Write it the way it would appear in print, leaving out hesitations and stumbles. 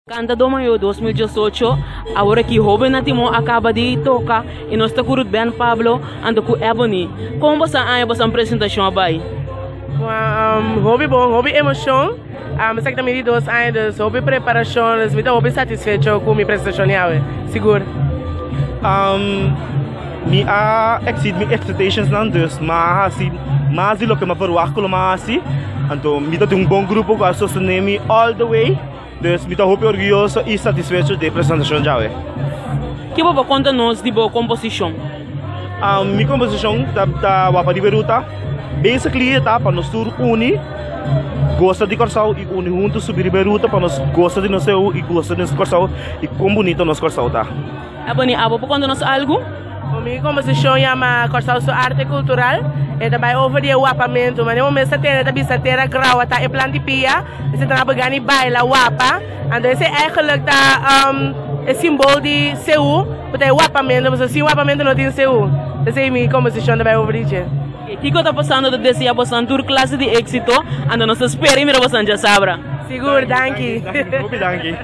Cantadó Mayor 2018, awor aki hoben na timon a caba di toca y nos ta cu Ruth Ben Pablo anto cu Ebony. Con boso a haña boso presentacion a bay? Um, hopi bon, hopi emocion. Esaki ta mi di 2 aña, dus hopi preparacion, dus mi ta hopi satisfecho cu mi presentacion di awe, sigur. Mi a exceed mi expectations nan, dus mi a haci mas di loke mi a verwacht cu lo mi a haci. Anto mi ta tin un bon grupo cu a sostene mi all the way. Dus mi ta hopi orguyoso y satisfecho di e presentacion djawe. Ki bo por conta nos di bo composicion? Mi composicion ta Wapa Riba e Ruta. Basically e ta pa nos tur uni, gosa di Kòrsou y uni hunto subi riba e ruta pa nos gosa di nos seú y gosa di nos Kòrsou y kon bunito nos Kòrsou ta. Ebony, abo por conta nos algu? Mi composicion yama Kòrsou su arte cultural. E ta bai over di e wapamentu. Ma den momento sa tene ta bisa tera grawa ta e plant'i pia. Esei ta na gani baila wapa. Anto esei eigenlijk ta e simbol di seú, ku ta e wapamentu, pasobra sin wapamentu no tin seú. Esei mi komposishon ta bai over di dje. Kiko ta pasando ta desea bosan tur klase di éksito, anto nos ta spera i mira bosan djasabra. Sigur, danki. Hopi danki.